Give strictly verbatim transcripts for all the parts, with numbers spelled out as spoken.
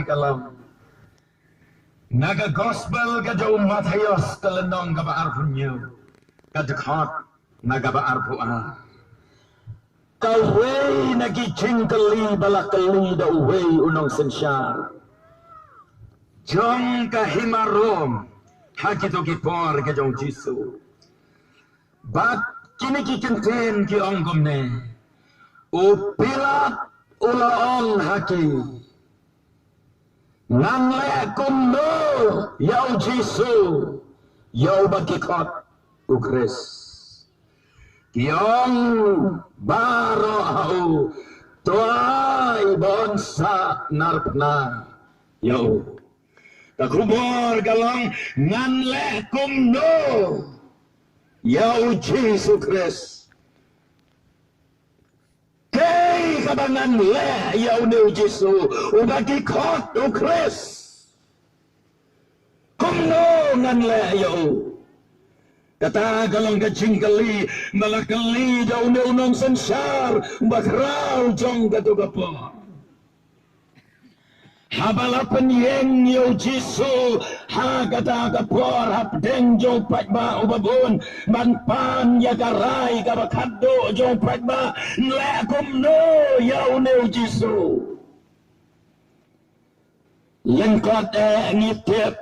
ka long na ka gospel ka jong u Mathaios ka lynnong kaba arphew hynñiew, ka dkhot na kaba arphew ar. Kawei na ki jingkylli ba la kylli da uwei u nongsynshar jong ka hima Rom ha kito ki por ka jong u Jisu. Bad kine ki kyntien ki ong kumne: U Pilat u la ong ha ki, ngan leh kumno ïa u Jisu, ïa uba ki khot u Khrist? Ki ong baroh ha u, to ai ba yn sah narphna ïa u. Ka khubor ka long, ngan leh kumno ïa u Jisu Khrist? Kaei kaba ngan leh ïa une u Jisu uba ki khot u Khrist? Kumno ngan leh ïa u? Kata ka long ka jingkylli ba la kylli da une u nongsynshar uba khraw jong kato ka por. Haba la pynïeng ïa u Jisu ha kata ka por hapdeng jong u paidbah uba bun, ban pan ïa ka rai kaba khatduh jong u paidbah, leh kumno ïa une u Jisu? Lyngkot eh ngi tip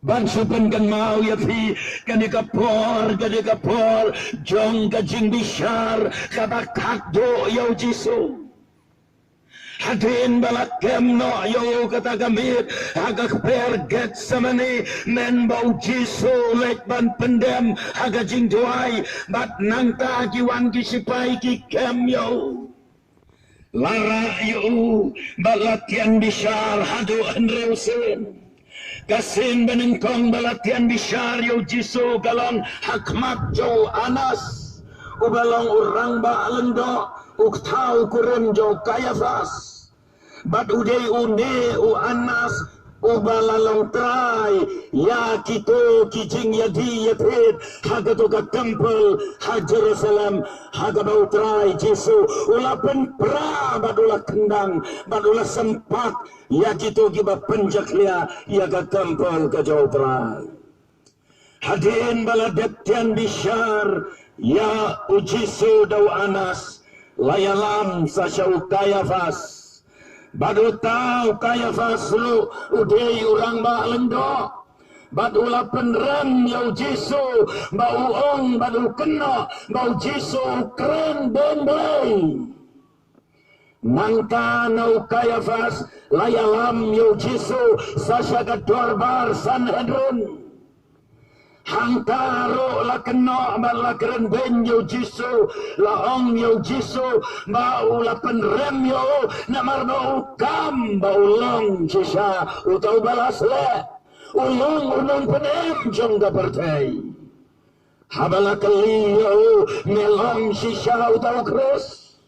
ban shu pynkynmaw ïa phi, kane ka por, kane ka por jong ka jingbishar kaba khatduh ïa u Jisu. Hadien ba la kem noh ïa u kata ka miet ha ka kper Gethsemane, mynba u Jisu u leit ban pyndem ha ka jingduwai, bad nangta ki wan ki shipai ki kem ïa u. La rah ïa u bad la tian bishar haduh hynriew sien. Ka sien banyngkong ba la tian bishar ïa u Jisu ka long ha khmat jong u Anas, uba long u rangbah lyngdoh, u kthaw kurim jong u Kaiaphas. Bad u dei une u Anas uba la long trai ïa kito ki jingïadie ïathied ha kato ka templ ha Jerusalem, ha kaba u Trai Jisu u la pynpra bad u la kyndang bad u la sympat ïa kito kiba pynjakhlia ïa ka templ ka jong u Trai. Hadien ba la dep tian bishar ïa u Jisu da u Anas, la ïalam sa sha u Kaiaphas. Bad uta u Kaiaphas ruh u dei u rangbah lyngdoh. Bad u la pynrem ïa u Jisu, ba u ong bad u kynnoh ba u Jisu u kren beiñ Blei. Nangta na u Kaiaphas la ïalam ïa u Jisu sa sha ka dorbar Sanhedrin. Hangta ruh la kynnoh bad la kren beiñ ïa u Jisu, la ong ïa u Jisu ba u la pynrem ïa u namar ba u kam ba u long shisha uta uba la sleh, u long u nongpynim jong ka pyrthei. Haba la kylli ïa u, me long shisha uta u Khrist?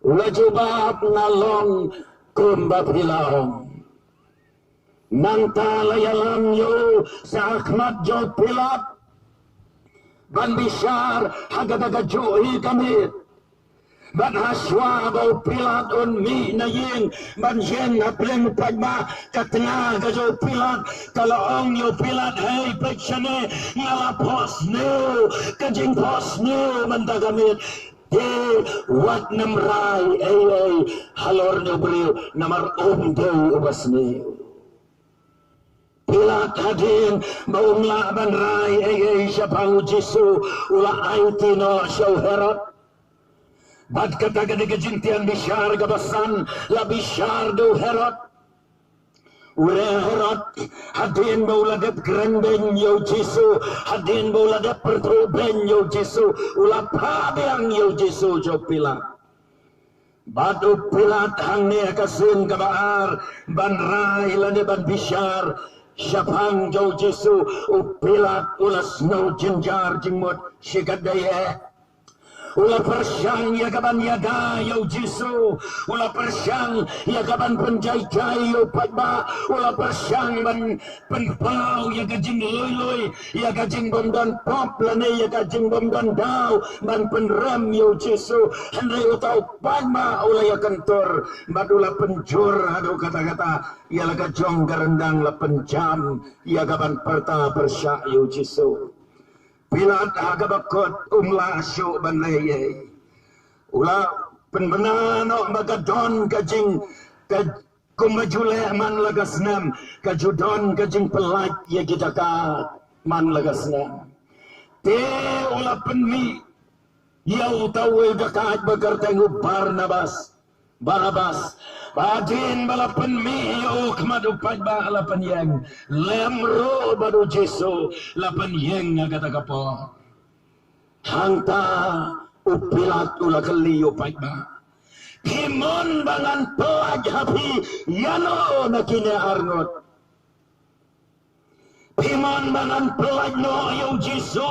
U la jubab, nga long kumba phi la ong. Nangta la ïalam ïa u sa ha khmat jong u Pilat ban bishar ha kata kajuh hi ka miet. Bad ha shuwa ba u Pilat un mih na ïing ban ïeng ha pdeng u paidbah, ka tnga ka jong u Pilat ka la ong ïa u Pilat, hei peit shane, nga la phohsniew ka jingphohsniew mynta ka miet. Te wat nym rai ei ei halor une u briew namar um dei uba sniew. Pilat hadien ba um lah ban rai ei ei shaphang u Jisu u la aiti noh sha u Herod. Bad kata ka dei ka jingtian bishar kaba san la bishar da u Herod. U Herod hadien ba u la dep kren beiñ ïa u Jisu, hadien ba u la dep pyrthuh beiñ ïa u Jisu, u la phah biang ïa u Jisu sha u Pilat. Bad u Pilat hangne ha ka sien kaba ar ban rai lane ban bishar shaphang jong u Jisu, u Pilat u la sngew jynjar jingmut shikatdei eh. U la pyrshang ïa ka ban ïada ïa u Jisu. U la pyrshang ïa ka ban pynjai jai ïa u paidbah. U la pyrshang ban pynpaw ïa ka jinglui lui, ïa ka jingbym don pop lane ïa ka jingbym don daw ban pynrem ïa u Jisu. Hynrei uta u paidbah u la ïa kyntur bad u la pynjur haduh katta katta ïa la ka jong ka ryndang, la pynjam ïa ka ban pyrta pyrshah ïa u Jisu. Pilat ha kaba kut um lah shuh ban leh ei. U la pynbna noh ba ka don ka jing, ka kumba ju leh man la ka snem, ka ju don ka jingpyllait ïa ki jaka man la ka snem. Te u la pynmih ïa uta uwei u dakaid ba kyrteng u Barnabas, Barabas. Hadien ba la pynmih ïa u khmat u paidbah la pynïeng, lem ruh bad u Jisu la pynïeng ha kata ka por. Hangta u Pilat u la kylli ïa u paidbah, phi mon ba ngan pyllait ha phi ïano na kine arngut? Phi mon ba ngan pyllait noh ïa u Jisu,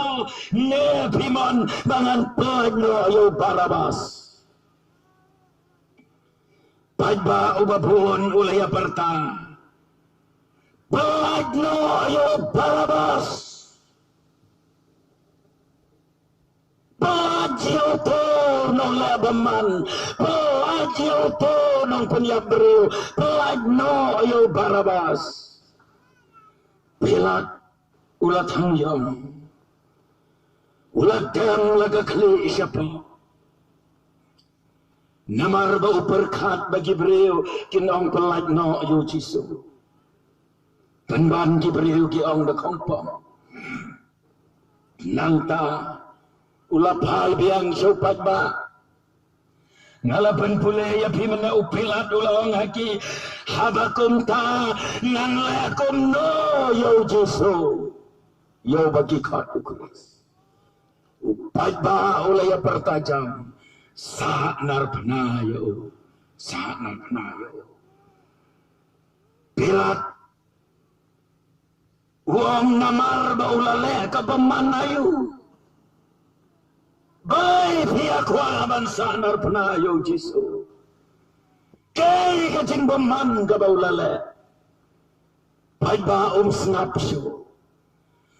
ne phi mon ba ngan pyllait noh ïa u Barabas? Paidbah uba bun u la ïa pyrta, pyllait noh ïa u Barabas. Pyllait ïa uto u nongleh bymman. Pyllait ïa uto u nongpynïap briew. Pyllait noh ïa u Barabas. Pilat u la thang ïong. U la dem la ka khlieh shapoh. Namar ba u pyrkhat ba ki briew kin ong pyllait noh ïa u Jisu. Pynban ki briew ki ong da khongpong. Nangta u la phai biang sha u paidbah. Nga la pynpule ïa phi mynne, u Pilat u la ong ha ki, haba kumta ngan leh kumno ïa u Jisu, ïa uba ki khot u Khrist? U paidbah u la ïa pyrta jam, sah narphna ïa u, sah narphna ïa u. Pilat u ong, namar ba u la leh ka bymman aïu? Bai phi ïa kwah ban sah narphna ïa u Jisu? Kaei ka jingbymman kaba u la leh? Paidbah um sngap shuh.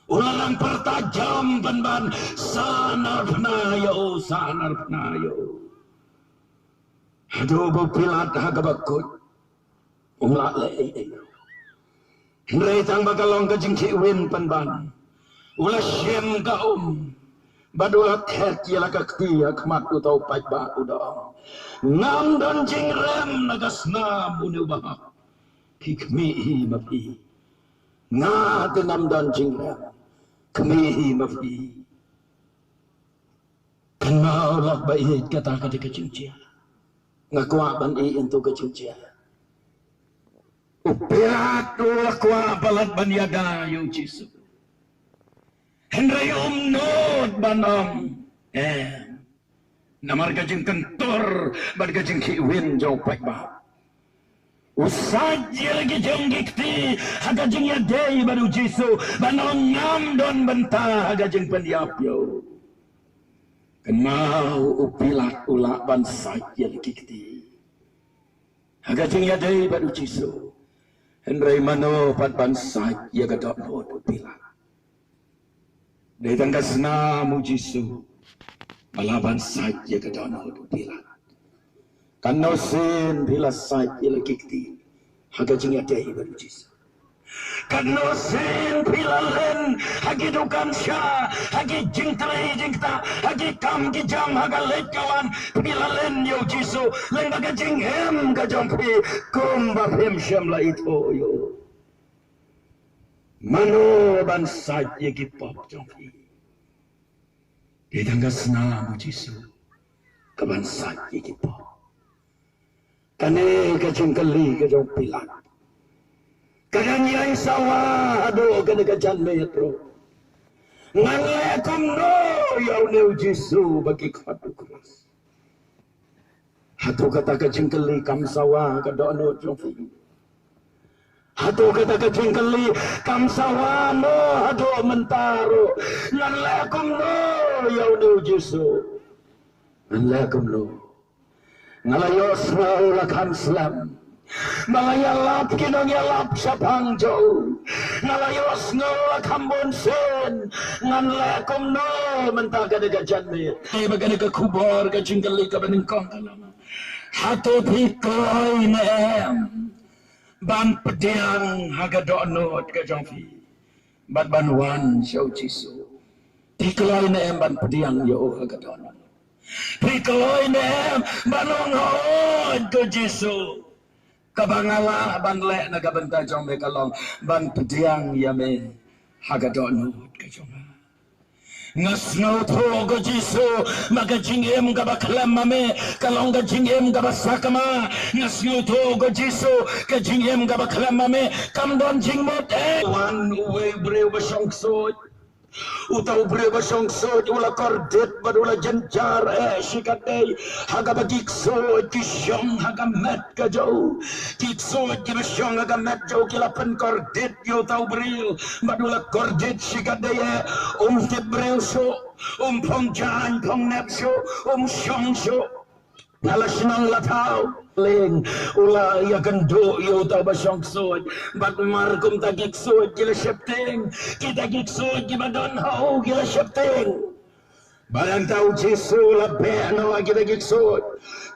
U la nang pyrta jam pynban, sah narphna ïa u, sah narphna ïa u. Haduh ba u Pilat ha kaba kut um lah leh ei ei. Hynrei tang ba ka long ka jingkhih win pynban, u la shem ka um bad u la thet ïa la ka kti ha khmat uta u paidbah, u da ong, ngam don jingrem na ka snam une u bahok. Phi khmih hi ma phi. Nga te ngam don jingrem. Khmih hi ma phi. Kynmaw lok ba ïeit, kata ka dei ka jingjia. Nga kwah ban ïeit ïa tu ka jingjia. U Pilat u la kwah palat ban ïada ïa u Jisu. Hynrei um nud ban ong em. Namar ka jingkyntur bad ka jingkhih win jong u paidbah, u sait ïa la ki jong ki kti ha ka jingïadei bad u Jisu, ban ong ngam don bynta ha ka jingpynïap ïa u. Kynmaw u Pilat u lah ban sait ïa la ki kti ha ka jingïadei bad u Jisu. Hynrei mano pat ban sait ïa ka dohnud u Pilat? Dei tang ka snam u Jisu ba lah ban sait ïa ka dohnud u Pilat. Katno sien phi la sait ïa la ki kti ha ka jingïadei bad u Jisu? Katno sien phi la len ha ki dukan sha, ha ki jingtrei jingktah, ha ki kam ki jam, ha ka leit ka wan, phi la len ïa u Jisu lyngba ka jingim ka jong phi kumba phim shym la ithuh ïa u? Mano ban sait ïa ki pop jong phi? Dei tang ka snam u Jisu ka ban sait ïa ki pop. Kane ka jingkylli ka jong u Pilat ka dang ïai sawa haduh kane ka janmiet ruh. Ngan leh kumno ïa une u Jisu ba ki khot u Khrist? Hato kata ka jingkylli kam sawa ka dohnud jong phi? Hato kata ka jingkylli kam sawa noh haduh mynta ruh? Ngan leh kumno ïa une u Jisu? Ngan leh kumno? Nga la ïohsngew la kham slem. Ba la ïalap ki nongïalap shaphang jong u. Nga la ïohsngew la kham bun sien. Ngan leh kumno mynta ka dei ka janmiet? Haba ka dei ka khubor ka jingkylli kaba nyngkong ka long, hato phi kloi ne em ban pdiang ha ka dohnud ka jong phi bad ban wan sha u Jisu? Phi kloi ne em ban pdiang ïa u ha ka dohnud? Phi kloi ne em ban ong, hooid ko Jisu, kaba nga lah ban leh na ka bynta jong me ka long ban pdiang ïa me ha ka dohnud ka jong nga? Nga sngewthuh ko Jisu, ma ka jingim kaba khlem ma me ka long ka jingim kaba sakma. Nga sngewthuh ko Jisu, ka jingim kaba khlem ma me kam don jingmut eh. Wan uwei u briew ba shong ksuid. Uta u briew ba shong ksuid u la kordit bad u la jynjar eh shikatdei. Ha kaba ki ksuid ki shong ha ka met ka jong u. Ki ksuid kiba shong ha ka met jong u ki la pynkordit ïa uta u briew bad u la kordit shikatdei eh. Um tip briew shuh, um phong jaiñ phong nep shuh, um shong shuh. Na la shnong la thaw, leng u la ïakynduh ïa uta uba shong ksuid. Bad mar kumta ki ksuid ki la sheptieng, kita ki ksuid kiba don ha u ki la sheptieng. Bad hangta u Jisu u la beh noh ha kita ki ksuid.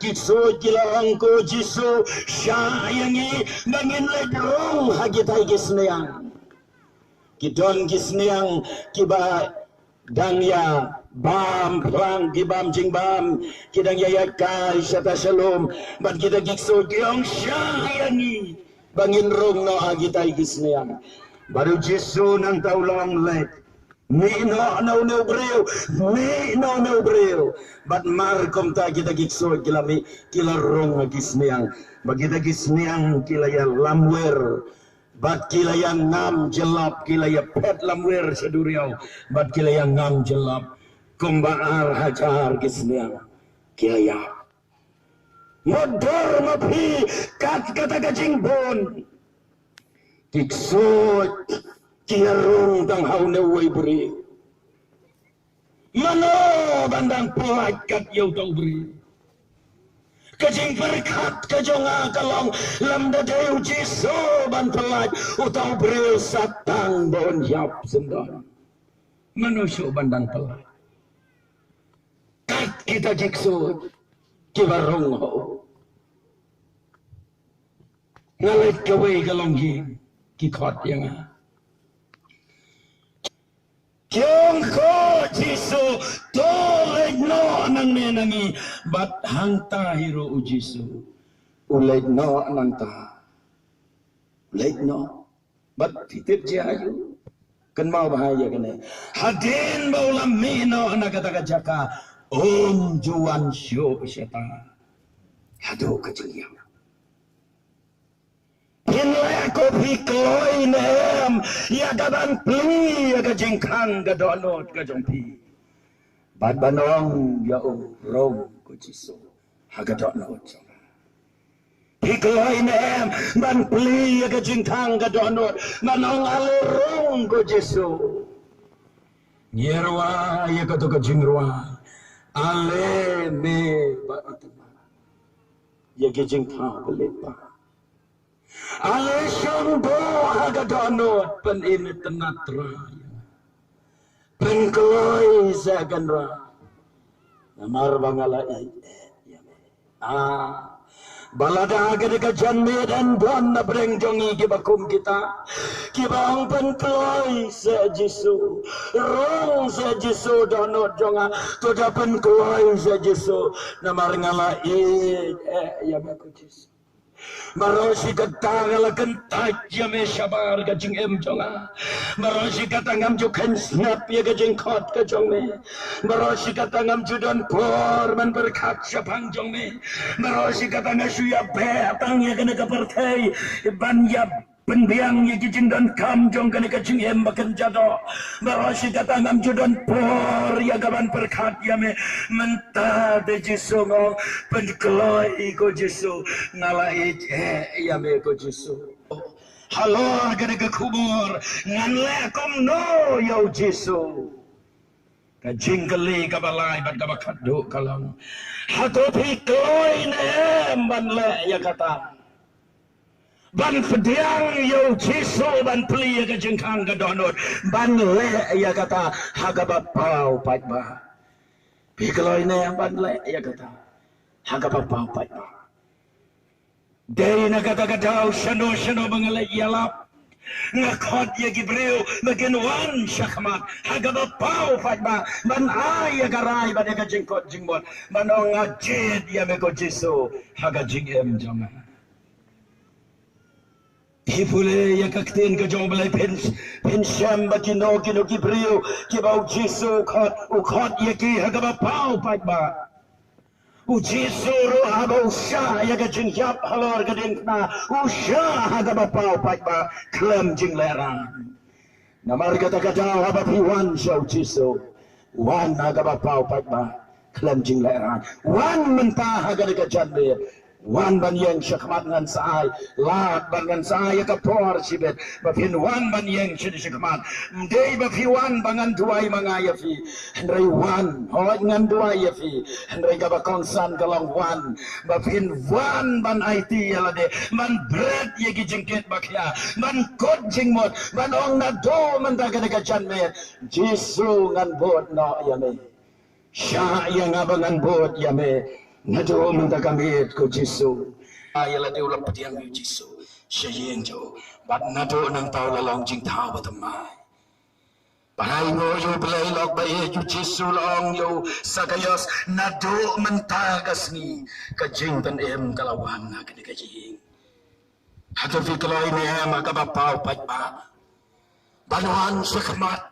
Ki ksuid ki la ong ko Jisu, shah ïa ngi ba ngin leit rung ha kita ki sniang. Ki don ki sniang kiba dang ïa bam phlang, ki bam jingbam, ki dang ïa ïaid kai shata shalum. Bad kita ki ksuid ki ong, shah ïa ngi ba ngin rung noh ha kita ki sniang. Bad u Jisu nangta u la ong, leit, mih noh na une u briew, mih noh na une u briew. Bad mar kumta kita ki ksuid ki la mih, ki la rung ha ki sniang. Bad kita ki sniang ki la ïalamwir, bad ki la ïangam jyllop, ki la ïaphet lamwir sha duriaw, bad ki la ïangam jyllop. Kumba ar hajar ki sniang ki la ïap. Mutdur ma phi kat kata ka jingbun. Ki ksuid ki ïarung tang ha une uwei u briew. Mano ban dang pyllait kat ïa uta u briew? Ka jingpyrkhat ka jong nga ka long, lymda dei u Jisu ban pyllait, uta u briew sa tang ba un ïap syndon. Mano shuh ban dang pyllait kat kita ki ksuid kiba rung ha u? Nga leit kawei ka longïing, ki khot ïa nga. Ki ong, ko Jisu, to leit noh nangne na ngi. Bad hangta hi ruh u Jisu u leit noh nangta. U leit noh. Bad phi tip jia aïu? Kynmaw bha ïa kane. Hadien ba u la mih noh na kata ka jaka, um ju wan shuh shata haduh ka jingïap. Phin leh ko, phi kloi ne em ïa ka ban plie ïa ka jingkhang ka dohnud ka jong phi bad ban ong ïa u, rung ko Jisu ha ka dohnud jong nga? Phi kloi ne em ban plie ïa ka jingkhang ka dohnud ban ong, ale rung ko Jisu? Ngi rwai ïa kato ka jingrwai, ale me ba itynnad ïa ki jingthaw ba lyngba. Ale shong buh ha ka dohnud, pynitynnad Trai. Pynkloi seh Kynrad, namar ba nga la ïeit eh ïa me. Ah, ba lada ka dei ka janmiet, yn don na pdeng jong ngi kiba kum kita, kiba ong, pynkloi seh Jisu, rung seh Jisu dohnud jong nga. To da pynkloi seh Jisu, namar nga la ïeit eh ïa me ko Jisu. Baroh shi katta nga la kyntait ïa me shabar ka jingim jong nga. Baroh shi katta ngam ju kheiñ snap ïa ka jingkhot ka jong me. Baroh shi katta ngam ju don por ban pyrkhat shaphang jong me. Baroh shi katta nga shu ïa beh tang ïa kane ka pyrthei ban ïa pynbiang ïa ki jingdonkam jong kane ka jingim ba kynja doh. Baroh shi katta ngam ju don por ïa ka ban pyrkhat ïa me. Mynta te Jisu nga ong, pynkloi ko Jisu, nga la ïeit eh ïa me ko Jisu. Halor kane ka khubor, ngan leh kumno ïa u Jisu? Ka jingkylli kaba lai bad kaba khatduh ka long, hato phi kloi ne em ban leh ïa kata? Ban pdiang ïa u Jisu, ban plie ïa ka jingkhang ka dohnud, ban leh ïa kata ha kaba paw paidbah. Phi kloi ne em ban leh ïa kata ha kaba paw paidbah? Dei na kata ka daw shano shano ba nga leit ïalap, nga khot ïa ki briew ba kin wan shakhmat ha kaba paw paidbah, ban ai ïa ka rai bad ïa ka jingkut jingmut, ban ong, nga jied ïa me ko Jisu ha ka jingim jong nga. Phi pule ïa ka ktien ka jong U Blei, phin, phin shem ba kino kino ki briew kiba u Jisu u khot, u khot ïa ki ha kaba paw paidbah. U Jisu ruh haba u shah ïa ka jingïap halor ka diengphna, u shah ha kaba paw paidbah khlem jinglehrain. Namar kata ka daw haba phi wan sha u Jisu, wan ha kaba paw paidbah khlem jinglehrain. Wan mynta ha kane ka janmiet. Wan ban ïeng shakhmat, ngan sa ai lad bad ngan sa ai ïa ka por shibit ba phin wan ban ïeng shane shakhmat. Ym dei ba phi wan ba ngan duwai ma nga ïa phi, hynrei wan, hooid, ngan duwai ïa phi, hynrei kaba kongsan ka long, wan ba phin wan ban aiti ïa lade, ban bret ïa ki jingkit ba khia, ban kut jingmut, ban ong, naduh mynta kane ka janmiet, Jisu, ngan bud noh ïa me. Shah ïa nga ba ngan bud ïa me naduh mynta ka miet, ko Jisu. Ai ïa lade u la pdiang ïa u Jisu sha ïing jong u, bad naduh nangta u la long jingthaw ba thymmai. Bad ai nguh ïa U Blei, lok ba ïeit, u Jisu u la ong ïa u Sakaios, naduh mynta ka sngi ka jingpynim ka la wan ha kane ka ïing. Hato phi kloi ne em ha kaba paw paidbah ban wan shakhmat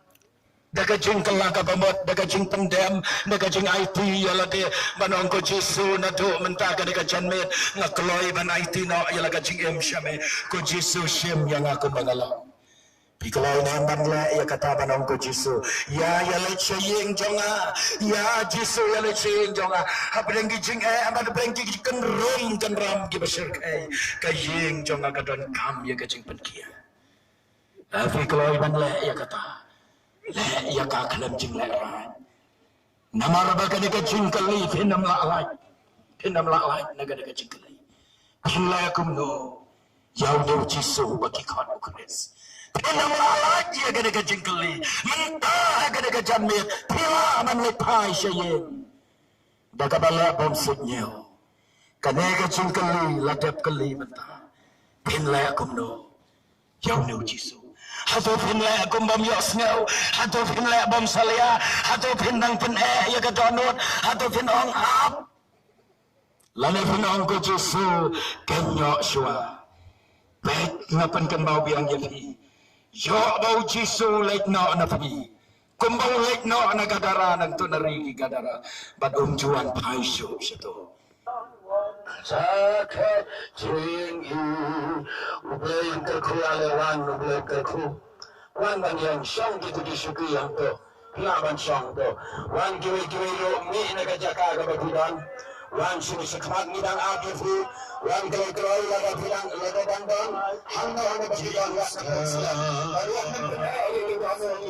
da ka jingkylla kaba mut, da ka jingpyndem, da ka jingaiti ïa lade, ban ong, ko Jisu, naduh mynta kane ka janmiet nga kloi ban aiti noh ïa la ka jingim sha me. Ko Jisu, shim ïa nga kumba nga long. Phi kloi ne em ban leh ïa kata, ban ong, ko Jisu, ïa, ïaleit sha ïing jong nga. Ïa Jisu, ïaleit sha ïing jong nga. Hapdeng ki jingeh, hapdeng ki jingkynrum kynram kiba shyrkhei, ka ïing jong nga ka donkam ïa ka jingpynkhiah. Phi kloi ban leh ïa kata, leh ïa ka khlem jinglehrain. Namar ba kane ka jingkylli phin ym lah lait, phin ym lah lait na kane ka jingkylli. Phin leh kumno ïa une u Jisu ba ki khot u Khrist? Phin ym lah lait ïa kane ka jingkylli. Mynta ha kane ka janmiet phi lah ban leit phai sha ïing da kaba leh bym suidñiew. Kane ka jingkylli la dep kylli mynta. Phin leh kumno ïa une u Jisu? Hato phin leh kum bym ïohsngew? Hato phin leh bym salia? Hato phin nang pyneh ïa ka dohnud? Hato phin ong ap? Lane phin ong, ko Jisu, ken ïoh shuwa. Peit, nga pynkynmaw biang ïa phi, ïoh ba u Jisu u leit noh na phi kumba u leit noh na Gadara, nangta na ri ki Gadara, bad um ju wan phai shuh shato. Sa khet jingim, U Blei un kyrkhu, ale wan, U Blei un kyrkhu. Wan ban ïeng, shong kito ki shuki hangto. Phi lah ban shong to. Wan kiwei kiwei ruh, mih na ka jaka kaba phi don. Wan shu shakhmat, ngi dang ap ïa phi. Wan kiwei kiwei, lada phi dang, lada dang don. Hangno hangno ba phi don, wan na ka sla. Wan na ka sla.